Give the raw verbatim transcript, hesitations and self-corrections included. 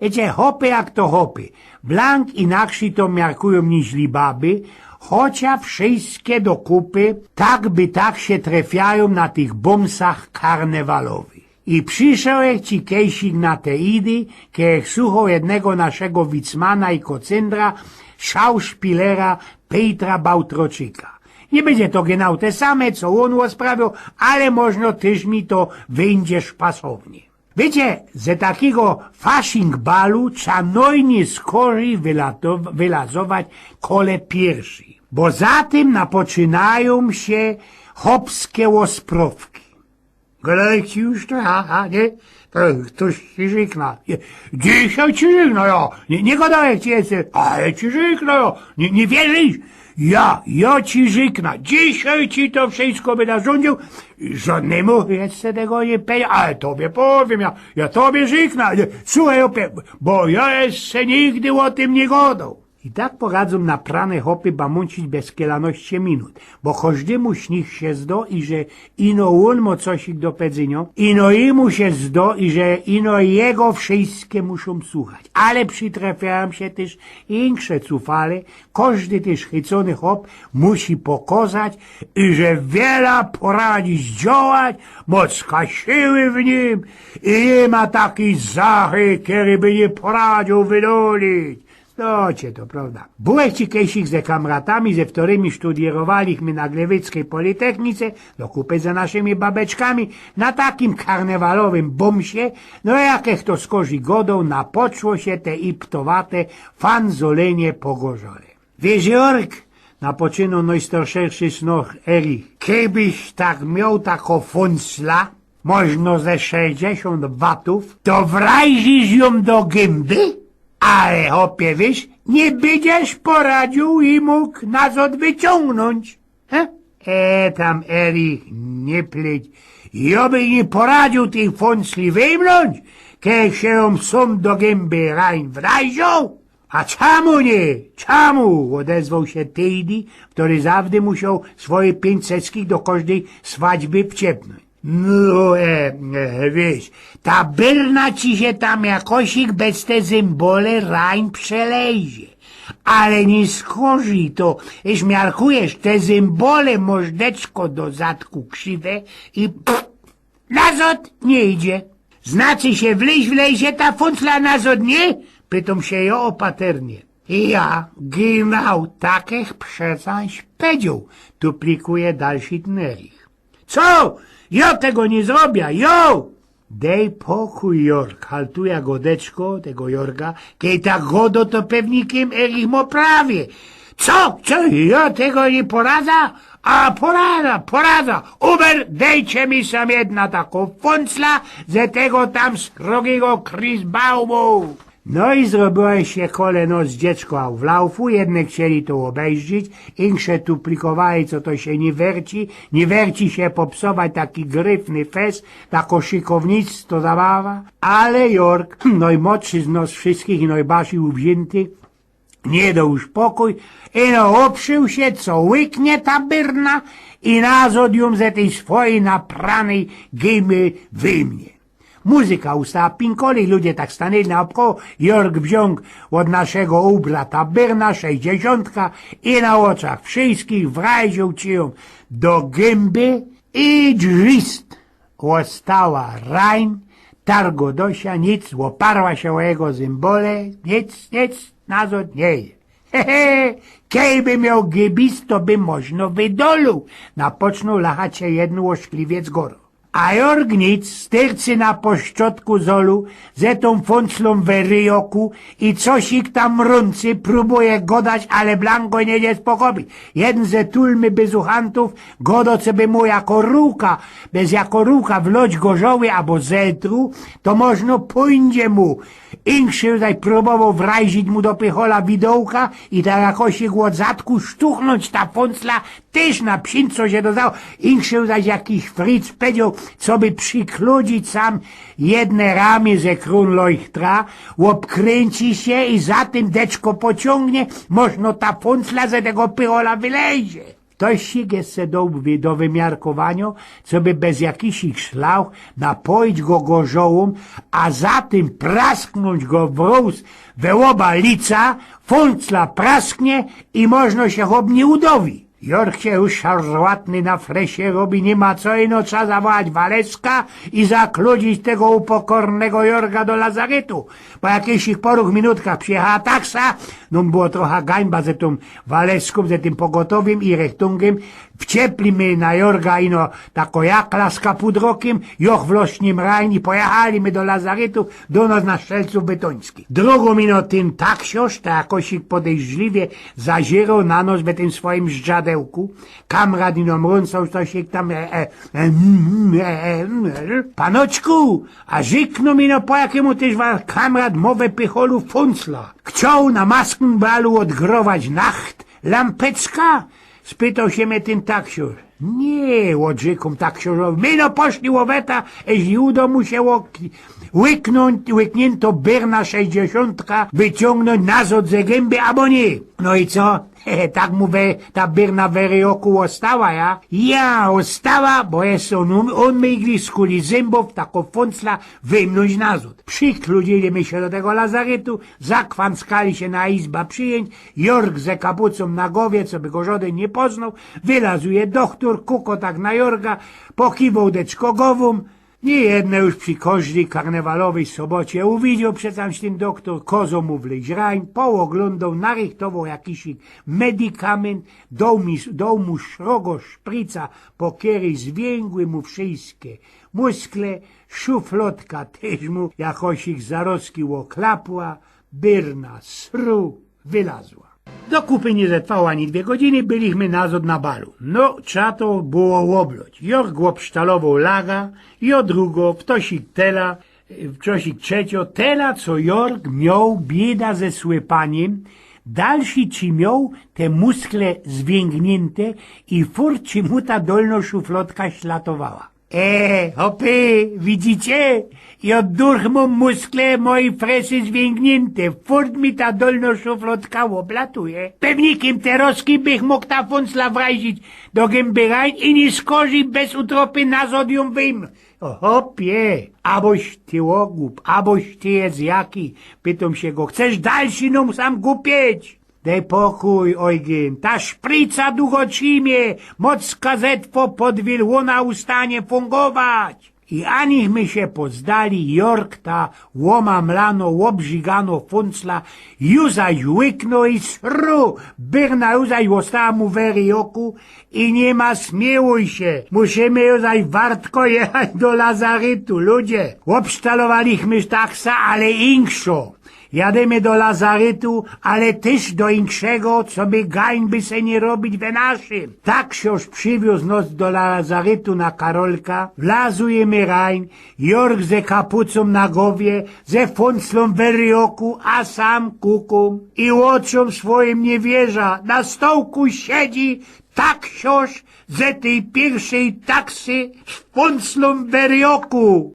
Wiycie, chopy jak to chopy. Blank inakszyj to miarkujōm niźli baby, chocia wszyjske do kupy tak by tak sie trefiajōm na tych bōmsach karnewalowych. I przyszołech ci kejsik na te idy, kejech suchoł jednego naszego wicmana i kocyndra, szauszpilera Pejtra Bałtroczyka. Niy bydzie to genau te same, co ôn ôsprawioł, ale możno tyż mi to wyjdzie szpasownie. Wiycie, ze takigo faszingbalu trza nojniy skorzij wylato-, wylazować kole piyrszij, bo za tym napoczynajōm sie chopske ôsprowki. Godałech ci już to, a, a, niy? To ftoś ci rzykna. Niy, dzisiej ci rzykna, jo. Niy, niy godałech ci jeszcze, ale ci rzykna, jo. Niy, niy wierzisz? Jo, jo ci rzykna. Dzisiej ci to wszysko byda rzōndziōł. Żodnymu jeszcze tego niy powiym, ale tobie powiym, jo. Jo tobie rzykna. Niy, suchej, chopie, bo jo jeszcze nigdy ô tym niy godoł. I tak poradzōm naprane chopy bamōncić bez kiylanoście minut, bo kożdymu z nich sie zdo, iże ino ôn mo cosik do pedzyniŏ, ino jymu sie zdo, iże ino jego wszyjske muszōm suchać. Ale przitrefiajōm sie tyż insze cufale, kożdy tyż chycōny chop musi pokozać, iże wiela poradzi zdziałać, mocka siły w nim i niy ma takij zachy, kery by niy poradziōł wydolić. No, cie to prowda. Bōłech ci kejsik ze kamratami, ze ftorymi sztudiyrowalichmy na Glewyckyj Politechnice, do kupy ze naszymi babeczkami, na takim karnewalowym bōmsie, no jakech to skorzij godoł, napoczło sie te iptowate fanzolynie po gorzole. Wiysz, Jorg, napoczynoł nojstarszy z nŏch Erich, kejbyś tak mioł tako fōncla, możno ze sześćdziesiōnt watōw, to wrajzisz jōm do gymby, ale, chopie, wiysz, niy bydziesz poradziōł i mōg nazŏd wyciōngnōńć. He? E, tam, Erich, niy pleć. Jo bych niy poradziōł tyj fōncli wyjmnōńć, kej sie jōm sōm do gymby rajn wrajziōł. A czamu niy? Czamu? Ôdezwoł sie tyjdy, ftory zawdy musioł swoje piyńć seckich do kożdyj swaćby wciepnōńć. No, e, e, wiysz, ta byrna ci sie tam jakosik bez te zymbole rajn przelejzie. Ale niy skorzij to, żeś miarkujesz, te zymbole mosz deczko do zadku krziwe i pff, nazŏd niy idzie. Znaczy sie, wlyź, wlejzie ta fōncla, nazŏd niy? Pytōm sie jo ôpaternie. Ja, genau takech przecież pedzioł, tuplikuje dalszy tyn Erich. Co? Jo tego niy zrobia, jo! Dej pokuj, Jorg, haltuje go deczko, tego Jorga, kej tak godo, to pewnie kim Erich mo prawie. Co? Co? Jo tego niy poradza? A poradza, poradza! Uber, dejcie mi sam jedna tako fōncla ze tego tam srogigo Chrisbaumu! No i zrobiło sie kole nos dziecko auf laufu, jedne chcieli to ôbejrzeć, insze tuplikowali, co to sie niy werci, niy werci sie popsować taki gryfny fest, tako szykownictwo, zabawa. Ale Jorg, nojmodszy z nos wszyskich i nojbardzij uwziynty, niy doł już pokuj, ino ôprziōł sie, co łyknie ta byrna i nazŏd jōm ze tyj swojij napranyj gymby wyjmnie. Muzyka ustała pinkoli, ludzie tak stanili naôkoło. Jorg wziōng ôd naszego ubra ta byrna, sześćdziesiōntka, i na ôczach wszyskich wrajziōł ci jōm do gymby i drzwist. Ôstała rajn, targodosia, nic, ôparła sie ô jego zymbole, nic, nic, nazŏd niy idzie. He, he, kejby mioł gybist, to by możno wydolōł, napocznoł lachać sie jedny ôszkliwiec goro. A Jorg nic, styrcy na poszczotku zolu, ze tōm fōnclōm we ryjoku i cosik tam mrōncy, prōbuje godać, ale blank go niy idzie spokopić. Jedyn ze tulmy bezuchantōw godo, co by mu jako ruka, bez jako ruka wloć gorzoły abo zeltru, to możno pōńdzie mu. Inszy zaś prōbowoł wrajzić mu do pychola widołka i tak jakosik ôd zadku sztuchnōńć ta fōncla, tyż na psińc, co sie dostało. Inszy zaś jakiś fric pedzioł, co by przikludzić sam jedne ramie ze Kronleuchtera, ôbkrynci sie i za tym deczko pociōngnie, możno ta fōncla ze tego pychola wylejzie. Tōż sie jeszcze do, do wymiarkowanio, coby bez jakisik szlauch napoić go gorzołōm, a za tym prasknōńć go w rōz we ôba lica, fōncla prasknie i możno sie chop niy udowi. Jorg sie już szarżowatny na fresie robi, niy ma co ino, trza zawołać Waleska i zakludzić tego upokornego Jorga do lazarytu. Po jakisik poruch minutkach przijechała taksa, no było trocha gańba ze tōm Waleskōm, ze tym pogotowym i rechtungym. Wciepli my na Jorga ino tako jakla z kapudrokym, joch w lośnym rajn i pojechali my do lazarytu, do nos na Strzelcōw Bytońskich. Drōgōm ino tyn taksiŏrz, to jakosik podejrzliwie zaziroł na nos we tym swojim zdrzadełku. Kamrad ino mrōncoł cosik tam, e, e, e, mm, e, e, mm, e. Panoczku, a rzyknōm ino, po jakimu tyż wasz kamrad mŏ we pycholu fōncla? Chcioł na masknbalu ôdgrować nacht lampecka? Spytoł sie mie tyn taksiŏrz. Niy, ôdrzykōm taksiŏrzowi, my ino poszli ôweta, eźli udo mu sie łok-, łyknōńć, łykniynto byrna sześćdziesiōntka wyciōngnōńć nazŏd ze gymby, abo niy. No i co? Tak mu we-, ta byrna we ryjoku ôstała, ja? Ja, ôstała, bo je ōn, ōn mi gli z kuli zymbōw tako fōncla wymnōńć nazŏd. Przikludzili my sie do tego lazarytu, zakwanckali sie na izba przijyńć, Jorg ze kapucōm na gowie, coby go żŏdyn niy poznoł, wylazuje dochtōr, kukŏ tak na Jorga, pokiwoł deczko gowōm. Niy jedne już przi kożdyj karnewalowyj sobocie uwidzioł przeca tyn dochtōr, kŏzoł mu wlyź rajn, poôglōndoł, narychtowoł jakisik medikament, doł mi, doł mu srogo szprica, po keryj zwięgły mu wszyjske muskle, szuflŏtka tyż mu jakosik zarozki ôklapła, byrna sru wylazła. Do kupy niy zetrwało ani dwie godziny, byliśmy nazŏd na balu. No, trza to było ôbloć. Jorg ôbsztalowoł laga, jŏ drugo, wtosik tela, wtosik trzecio, tela co Jorg mioł bieda ze słypaniym, dalsi ci mioł te muskle zwięgniynte i furt ci mu ta dolnŏ szuflŏtka ślatowała. E, hopy, widzicie? Jŏ durch mōm muskle mojij fresy zwięgniynte, furt mi ta dolnŏ szuflŏtka ôblatuje. Pewnikim terŏzki bych mōg ta fōncla wrazić do gymby rajn i niy skorzij bez utropy nazŏd jōm wyjmnōńć. O, hopie, aboś ty ôgup, aboś ty je jaki, pytōm sie go, chcesz dalsi nōm sam gupieć? Dej pokuj, Ojgyn, ta szprica dugo trzimie, mocka zetwo podwilłōna ustanie fōngować. I anich my sie pozdali, Jorg ta łōmamlanŏ, ôbrziganŏ fōncla ju zaś łyknōł i sru, byrna ju zaś ôstała mu we ryjoku i niy ma, smiłuj sie, musimy ju zaś wartko jechać do lazarytu, ludzie. Ôbsztalowaliśmy taksa, ale inkszŏ. Jadymy do lazarytu, ale tyż do inkszego, coby gańby se niy robić we naszym. Taksiŏrz prziwiōz nos do lazarytu na Karolka, wlazujymy rajn, Jorg ze kapucōm na gowie, ze fōnclōm we ryjoku, a sam kukōm i ôczōm swojim niy wierza, na stołku siedzi taksiŏrz ze tyj piyrwszyj taksy z fōnclōm we ryjoku.